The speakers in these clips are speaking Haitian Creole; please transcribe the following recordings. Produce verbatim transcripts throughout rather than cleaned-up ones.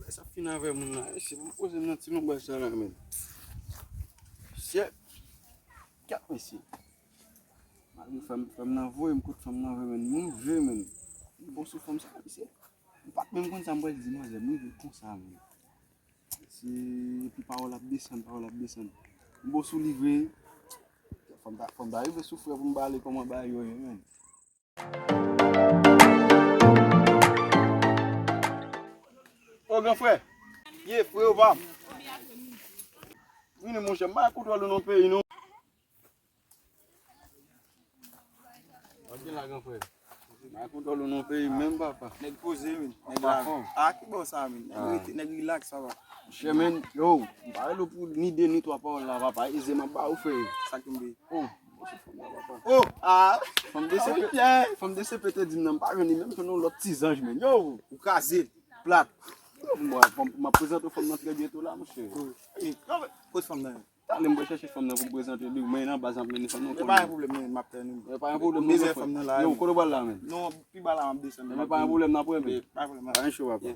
Sa fin avè moun la, mesye, pou m poze m nan ti lonbray sa la, men. Syèk. Kèt, mesye. Malgre frè m, frè m nan voye m kot fanm nan vre, men. M rive, men. M bon sou fanm sa, mesye. M pa t menm konn sa m pral di manzè, m rive konsa, men. Se, epi pawòl ap desann, pawòl ap desann. M bon sou li vre. Fanm ta, fanm ta rive sou frè pou m pale kòman bagay yo ye, men. O, gran frè. Ye, frè, ou pa. Vini, monchè, m pa kontwòl ou nan peyi, non. Ok la, gran frè. M pa kontwòl ou nan peyi, menm, papa. Nèg poze, men. Nèg la. A, ki bò sa, men? Nèg rete, nèg relax, papa. Monchè, men, yo, m pa rele w pou ni de, ni twa pawòl la, papa. Eze m ap ba ou, frè. Sa k tonbe? Oh, oh, ah. Fanm de sepe, fanm de sepe te di m nan, m pa jwenn li menm, jwenn yon lòt ti zanj, men. Yo, ou kraze, plat. Bon, m ap prezante w fanm nan trè byento la, monchè. Kote fanm nan? Talè m pral chèche fanm nan pou m prezante li, men nan baz m ap mennen fanm nan. E pa yon pwoblèm, men m ap tann ou. E pa yon pwoblèm, non, frè. Fanm nan la. Yo, kote w pral la, men? Non, pi ba la, m ap desann. E pa yon pwoblèm, n ap wè, men. Pa yon pwoblèm. Pa gen cho, papa.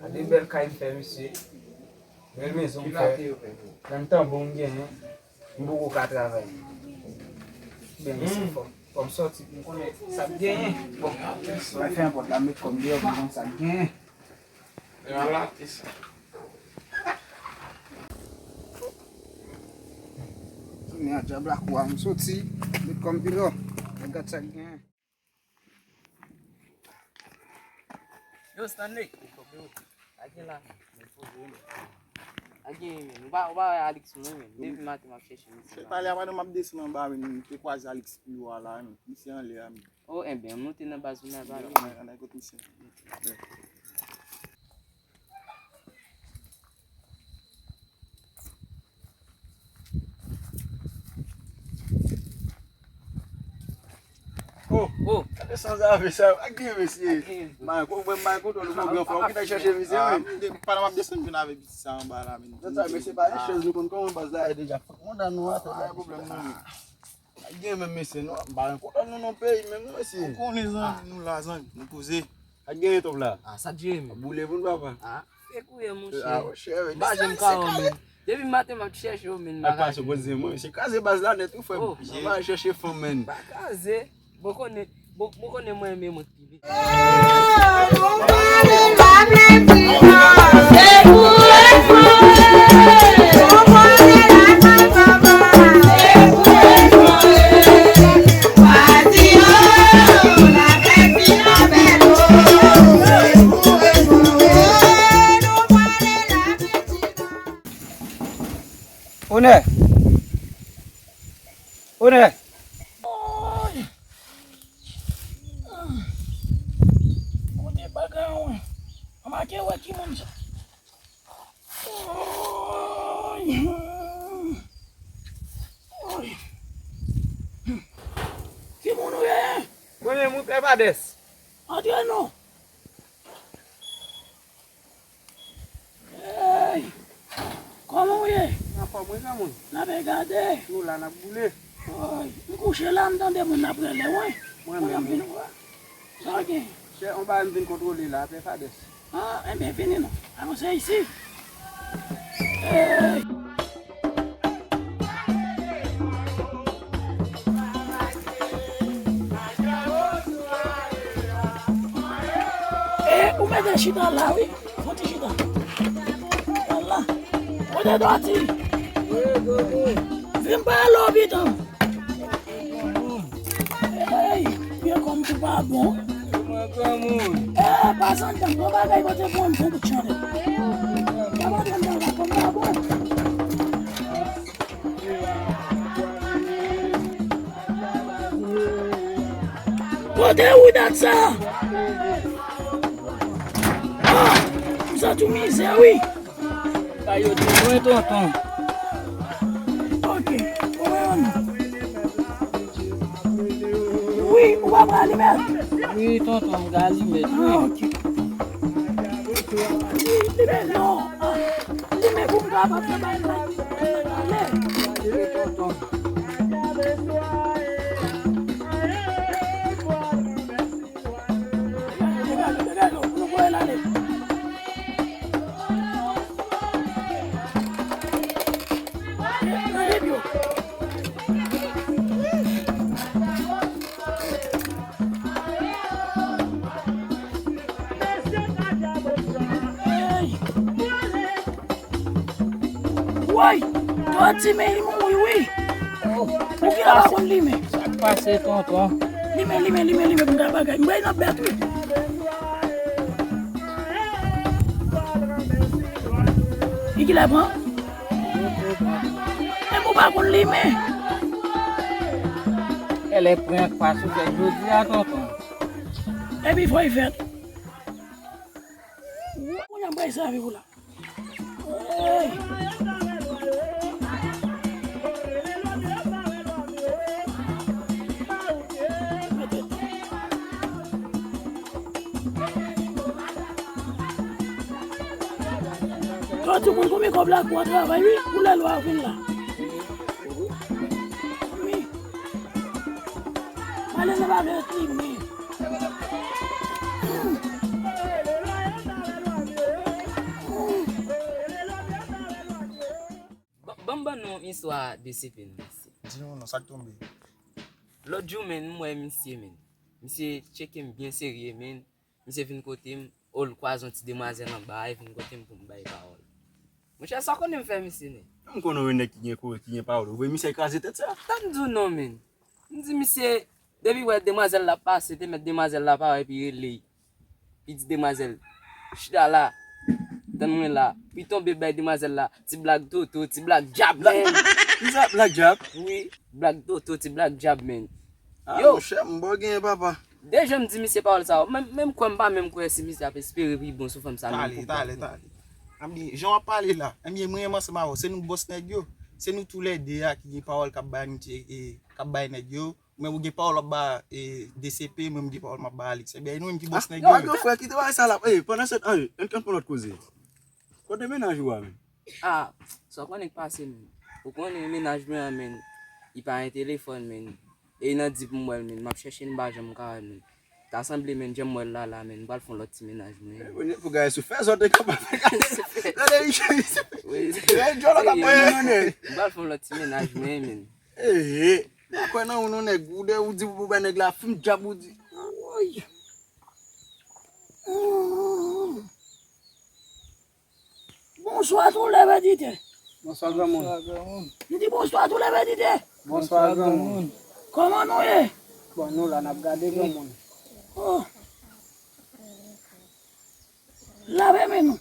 Gade bèl kay m fè, mesye. Bèl mezon m fè. Nan tan bon m genyen, m poko ka travay. Ben, mesye, fò, fò m sòti pou m konnen sa k genyen. Bon, mwen fè yon pòt la, m met kò m deyò pou m konn sa k genyen. Jounen an dyab lakou a, m sòti, met kò m deyò, mwen gad sa k genyen. Yo, Stanley. Sa gen la? Sa gen, men. Ou pa, ou pa wè Alix, non, men. Depi maten, m ap chèche misye. Talè a, pandan m ap desann anba, men, m te kwaze Alix pi wo a la, men. Misye anlè a, men. Oh, enben, moute nan baz ou nan pale. Ann al kot misye. Oh, oh. Gade sanzave sa, ak gen mesye. Ak gen. Mayo, ko mwen, Mayo, kontwòl ou, gran frè, ou ki t al chèche misye, wi. Pandan m ap desann vin avèk piti sa anba la, men. Sa, mesye, pa gen chèz, nou konn kòman baz la ye deja. Fòk manda nou atè. Pa gen pwoblèm, non, men. Pa gen menm, mesye, nou pa gen kontwòl nou nan peyi menm, non, mesye. Ou konnen, zanmi, nou la, zanmi, nou poze. Sa k genyen, Top la? Ah, sa k genyen, men? Boule pou n, papa. Ah, fè kouye, monchè. Ah, monchè, men. M pa janm ka wè w, men. Depi maten, m ap chèche w, men. Ak pa sou poze mwen, se kraze baz la nèt, wi, frè m. Oh. Mwen va chèche fanm, men. Pa kraze. Bon, konnen, bon, bon, konnen mwen, men mwen. Onè! Onè! Oy! Kote bagay an? An make wè ki moun sa. Oy! Oy! Ki moun ou ye? Mwen menm, wi, Pè Fadès. Antre non. Hey! Kòman w ye? Anfòm, wi, granmoun. N ap gade. Nou la, n ap boule. Oy, m kouche la, m tande moun ap rele, wi. Mwen menm, wi. Sa w gen? Se yon bagay m vin kontwole la, Pè Fadès. Ah, enben, vini non. Avanse isi. Hey! E, ou mete chita la, wi. Fon ti chita. Ala. Kote dòti? Vin pale w, pitan. Hey, vye kòm tou pa bon. Mwen granmoun. Eh, pa santan, bon bagay, pote bon, bon bout chandèl. Pa mande m bagay, kòm pa bon. Kote ou dat sa? Ah, m santi w mizè, wi. Sa yo di mwen, tonton. Ok, ou wè yon non? Wi, ou pa pral li menm? Wi, tonton, m ka li menm, wi. Ah, ok. Li, li menm non. Ah, li menm pou m kapab fè bagay la. Wi, tonton. Degage, degage, nou voye l ale. Woy, Dòti, men li mouri wi. Ou ki la pa konn limen. Sa k pase, tonton? Limen, limen, limen, limen pou m ka bagay. M bay nan bèt wi. Li ki la pran? Men pou pa konn limen. Elè pran k pa sou fèt jodi a, tonton. Epi fò y fèt. Kounye a m bay sa avè w la. Hey! Dòti, ou konn konbyen kòb la pou w travay wi, pou lè lwa a vin la. Wi. Malè nan pa vle ret li men. Ban, ban m ban nou istwa de C P nan, mesye. Di nou non, sa k tonbe? Lòt jou, men, m wè misye, men. Misye tcheke m byen serye, men. Misye vin kote m, o l kwaze yon ti demwazèl anba a, e vin kote m pou m bay pawòl. Monchè, sa w konnen m fè misye, nèg? M konnen yon nèg ki gen kouraj, ki gen pawòl. Ou voye misye kraze tèt sa? Tann di w non, men. M di misye, depi wè demwazèl la pase, te mèt demwazèl la parèt, epi rele l. Li di demwazèl, chita la, tann mwen la. Li tonbe bay demwazèl la, ti blag toto, ti blag djab, men. Ki sa, blag djab? Wi, blag toto, ti blag djab, men. Ah, yo, monchè, m bò genyen, papa. Deja m di misye pawòl sa yo, menm, menm kwè m pa menm kwè si misye ap espere pi bon sou fanm sa menm. Talè, talè, talè. Anbyen, jan w ap pale la, anbyen, mwen menm ansanm avè w, se nou bòs nèg yo. Se nou toulède a ki gen pawòl k ap bay nèg yo. Mwen, ou gen pawòl w ap ba, e, D C P, mwen, m gen pawòl m ap ba Alix. Ebyen, e nou menm ki bòs nèg yo. Ah, gran frè, kite bagay sa la. Ey, pandan se tan, ey, ann, ann pran lòt koze. Kote mennaj ou a, menm? Ah, sa w konnen k pase, menm. Ou konnen mennaj mwen an, menm. Li pa gen telefòn, menm. E nan di pou m wè l, menm. M ap chèche l, m pa janm ka wè l, menm. Ta sanble, menm, jan m wè l la, la, menm. M pral fè yon lòt ti mennaj mwen. Pou gade sou fè zòt e konpa fè gade. Gade, misye, misye. Wi. Gade, djòl la, ta pran yon nèg. M pral fè yon lòt ti mennaj mwen, menm. Ehe, m pa kwè nan ou non, nèg. Ou de, ou di pou bay nèg la fim djab, ou di. Woy. Bonswa tou lèveditè. Bonswa granmoun. Bonswa granmoun. Nou di bonswa tou lèveditè. Bonswa granmoun. Kòman nou ye? Bon, nou la, n ap gade granmoun. Oh. Lave men nou.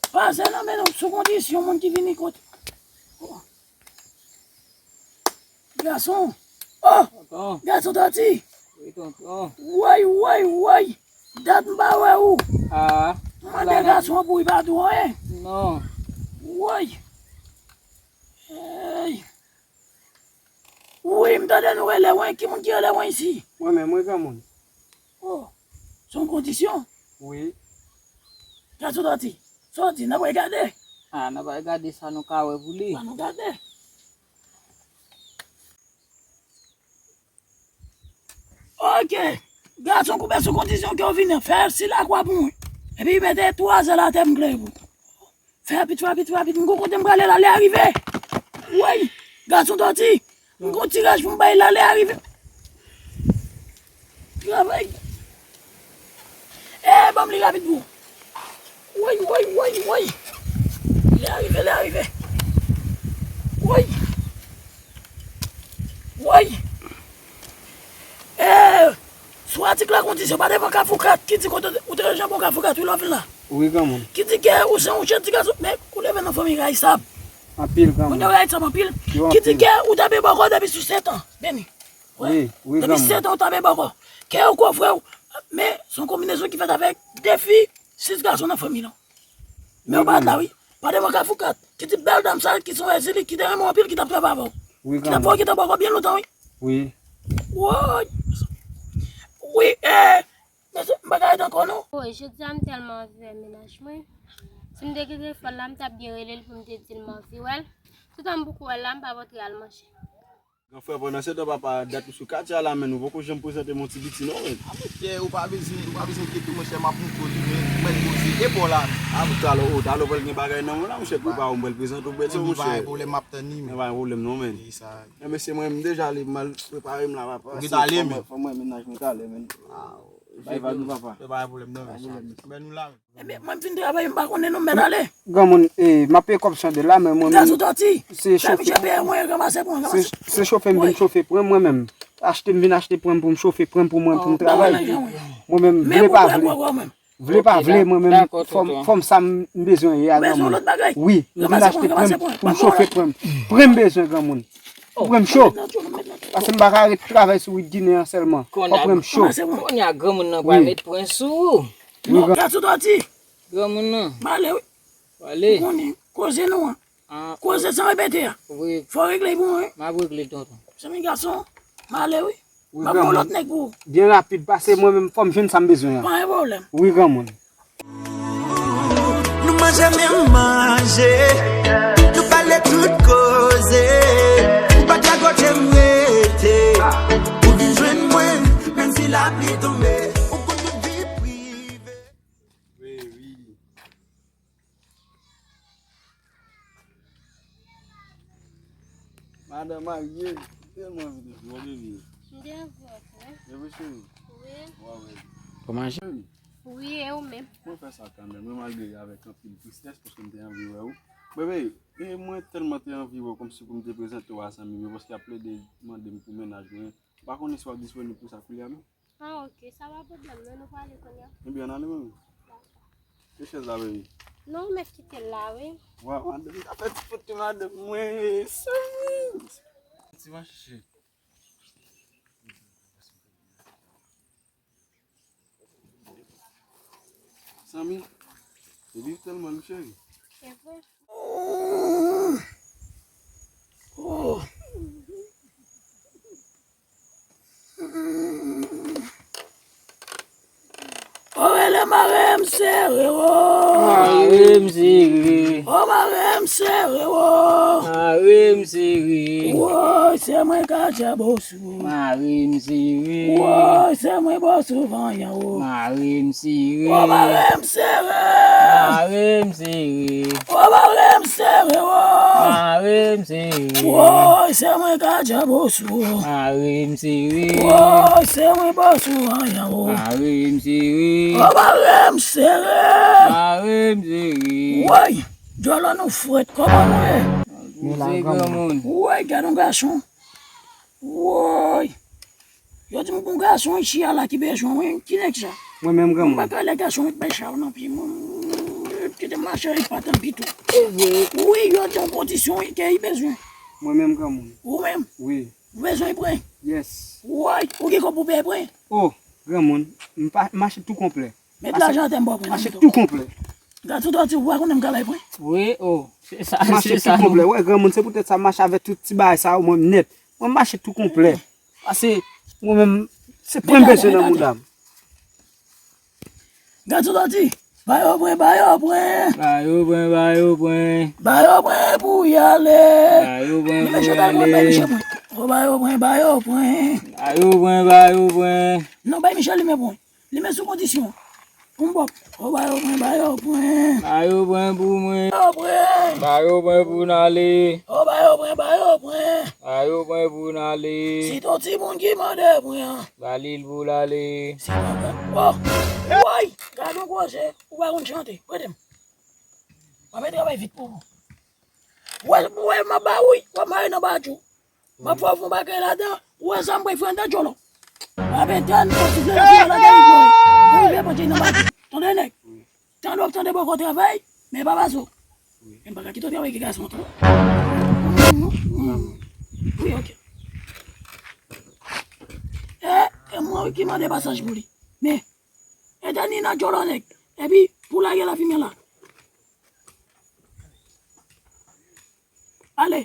Pase nan men nou sou kondisyon moun ki vini kote. Oh. Gason. Oh! Tonton. Gason Dòti. Wi, tonton. Woy, woy, woy. Dat m pa wè ou. Ah. M mande gason an pou li pa di w anyen. Non. Woy. Hey. Wi, m tande nou rele mwen. Ki moun ki rele mwen isi? Mwen menm, wi, granmoun. Oh, se yon kondisyon? Wi. Gason Dòti, sa w di, n ap regade? Ah, n ap regade sa nou ka wè pou li. An nou gade. Ok. Gason koube sou kondisyon ke w vini fè si lakwa pou mwen. Epi mete twa zèl atè m klere pou. Fè rapid, fè rapid, fè rapid. M gon kote m prale la, lè a rive. Woy, gason Dòti. M gon tiraj pou m bay la, lè a rive. Travay. Eh, ban m li rapid pou. Woy, woy, woy, woy. Lè a rive, lè a rive. Woy. Woy. Eh, sou atik la kondisyon pa devan Kafou kat, ki di kote ou te janbe Kafou kat, wi, lè w vin la. Wi, granmoun. Ki di ke ou se yon jèn ti gason, men ou leve nan fanmi rayisab. Anpil, granmoun. Moun yo rayisab anpil. Yo anpil. Ki di ke ou tape bòkò depi sou sèt an, beni. Wi, wi, granmoun. Depi sèt an ou tape bòkò. Ke ou ko frè w, men se yon konbinezon ki fèt avèk de fi, sis gason nan fanmi lan. Men ou pa t la, wi. Pa devan Kafou kat. Ki ti bèl dam sa, ki se yon Ezili, ki te renmen w anpil, ki t ap travay avè w. Wi, granmoun. Ki t ap fè w gentan bòkò byen lontan, wi. Wi. Woy. Wi, eh, mesye, m pa ka ret ankò, non. Woy, jodi a m tèlman anvi wè mennaj mwen. Si m te gen telefòn la, m t ap byen rele l pou m te di l m anvi wè l. Toutan m poko wè l la, m pa pote al manje. Gran frè, pandan se tan, papa, dat ou sou katye a la, men ou poko janm prezante m yon ti piti, non, men. A, monchè, ou pa bezwen, ou pa bezwen enkyete, monchè, m ap montre w li, men, mwen poze, e bò la. A, talè, o, talè, pral gen bagay nan men w la, monchè, prepare w, m pral prezante w bèl sa, monchè. Pa gen pwoblèm, m ap tann li, men. Pa gen pwoblèm, non, men. E sa. Men, mesye, mwen, m deja ale, m al prepare m la, papa. Ou gentan ale, men? Fò mwen, mennaj mwen, talè, men. A, o. Se pa nou papa. Se pa yon pwoblèm non. Men nou la. Ebyen, mwen m fin travay, m pa konnen non, m mèt ale. Granmoun, eh, m ap peye kòb chandèl la, men mwen menm, se chofe, se, se chofe m vin chofe pran mwen menm. Achte m vin achte pran m pou m chofe pran m pou mwen, pou m travay. Mwen menm, vle pa vle. Vle pa vle, mwen menm, fò m, fò m sa m bezwen ye a granmoun. Wi, m vin achte pran m pou m chofe pran m. Pran m bezwen granmoun. Pran m cho. Paske m pa ka ret travay sou wout Ginen an sèlman. Fò pran m cho. Kounye a granmoun nan pral met pran sou ou. Non, gad sou tòti. Granmoun nan. M ale wi. Ou konnen, koze nou an. Koze san repete a. Wi. Fò w regle l pou mwen wi. M ap regle l tonton. Zanmi gason, m ale wi. M ap ba w lòt nèg pou ou. Byen rapid, paske mwen menm fò m jwenn sa m bezwen an. Pa gen pwoblèm. Wi granmoun. Nou manje menm manje, nou pale tout koze. Ou pa t la kote m rete, ou vin jwenn mwen, menm si lapli tonbe, ou konn tout vi prive. Wi, wi. Madan marye, m tèlman anvi de vin wè bebe. M te anvi wè tou wi. Bebe cheri. Wi. Wa wè. Ou manje? Wi, e ou menm? Mwen fè sa kanmenm, wi, malgre avèk anpil tristès, paske m te anvi wè ou. Bebe, e mwen tèlman te anvi wè w, kòmsi pou m te prezante w a zanmi m yo, paske y ap plede mande m pou mennaj mwen. M pa konnen si w ap disponib pou sa koulye a non. Ah, ok, sa pa pwoblèm, non, nou prale kounye a. Ebyen, ann ale, manmi. Dakò. Kite chèz la, baby. Non, ou mèt kite l la, wi. Waw, madanm, sa fè ti foto madanm mwen, sèl. Ti mache. Zanmi, ou viv tèlman, wi, cheri. Se vre. Oh. O rele mare m sere wo. Mare m sere. O mare m sere wo. Mare m sere. Woy, se mwen k a djab osou. Mare m sere. Woy, se mwen bòs ou vanyan wo. Mare m sere. O mare m sere. Mare m sere. O mare m sere wo. Mare m sere. Woy, se mwen k a djab osou. Mare m sere. Woy, se mwen bòs ou vanyan wo. Mare m sere. O mare m sere. Mare m sere. Woy, djòlò nou frèt, kòman nou ye? Men la, granmoun. Woy, gad yon gason. Woy. Yo di m gon gason ichi a la ki bezwen mwen. Ki nèg sa? Mwen menm granmoun. Mwen pa ka lè gason met bay chaw nan pye mwen. Kite m mache avèk patanm pito. E vre. Wi, yo di yon kondisyon ke li bezwen. Mwen menm granmoun. Ou menm? Wi. Ou bezwen pran? Yes. Woy, ou gen kòb pou peye pran? Oh, granmoun, m pa, m achte tou konplè. Met lajan atè m ba w pran. M achte tou konplè. Gad sou tòti, ou pa konnen m ka bay pran? Wi, oh, se sa, se sa. M achte tou konplè. Wè, granmoun, se poutèt sa m mache avèk tout ti bagay sa yo, mwen menm nèt. Mwen mache tou konplè. Paske mwen menm, se pwen m bezwen nan mouda m. Gad sou tòti. Ba yo pwen, ba yo pwen. Ba yo pwen, ba yo pwen. Ba yo pwen pou y ale. Ba yo pwen pou y ale. Bay Michel pwen, bay Michel pwen. Oh, ba yo pwen, ba yo pwen. Ba yo pwen, ba yo pwen. Non, bay Michel li men pwen. Li men sou kondisyon. Pou m bòp. O ba yo pwen, ba yo pwen. Ba yo pwen pou mwen. Yo pwen. Ba yo pwen pou n ale. O ba yo pwen, ba yo pwen. Ba yo pwen pou n ale. Si t on timoun ki mande pwen an. Ba li l pou l ale. Si mwen pwen. Oh! Woy! Gad yon koze. Ou pa konn chante. Prete m. W ap travay vit pou ou. Wè, wè, m ap ba ou, w ap mare nan badjou. M ap fè w fon bagay ladan. Ou wè sa m pral fè anndan djòlò. M ap etèn, m ap soufle nan fiyèl la, gade li pran. Pou rive pran nan badjou. Tande nèg. Tande w ap tande bòkò travay, men pa bazo. Men m pa ka kite w travay ki gason tou. Wi, ok. E, e mwen ki mande pasaj pou li. Men, etèn li nan djòlò nèg. Epi, pou lage lafimen la. Ale.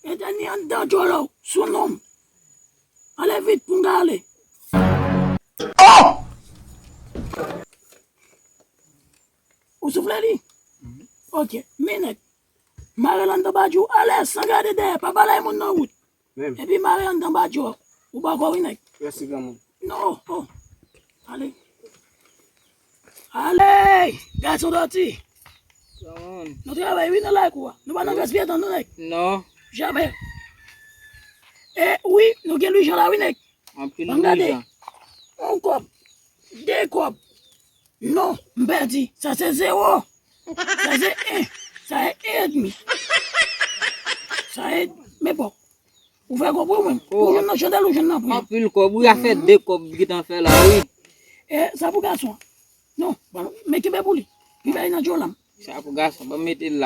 Etèn li anndan djòlò w, sou non m. Ale vit pou m ka ale. Oh! Ou soufle li? Ok. Men nèg. Mare l anndan badjou. Ale, san gade dèyè. Pa balay moun nan wout. Epi mare anndan badjou. Ou bòkò wi nèg. Mèsi granmoun. Non, oh. Ale. Ale! Gason dòti. Granmoun. Nou travay wi nan lakou a. Nou pa nan gaspiye tan non nèg. Non. Jamè. E wi, nou gen lwijan la wi nèg. Anpil lwijan. Yon kòb. De kòb. Non, m pèdi. Sa se zewo. Sa se en. Sa se en edmi. Sa se, men bon. Ou fè kòb wi mwen. Ou jwenn nan chandèl, ou jwenn nan pri. Anpil kòb, wi, afè de kòb gentan fè la, wi. E, sa pou gason an. Non, bon, men kenbe pou li. Li bay nan djolam. Sa pou gason, ban m mete l la.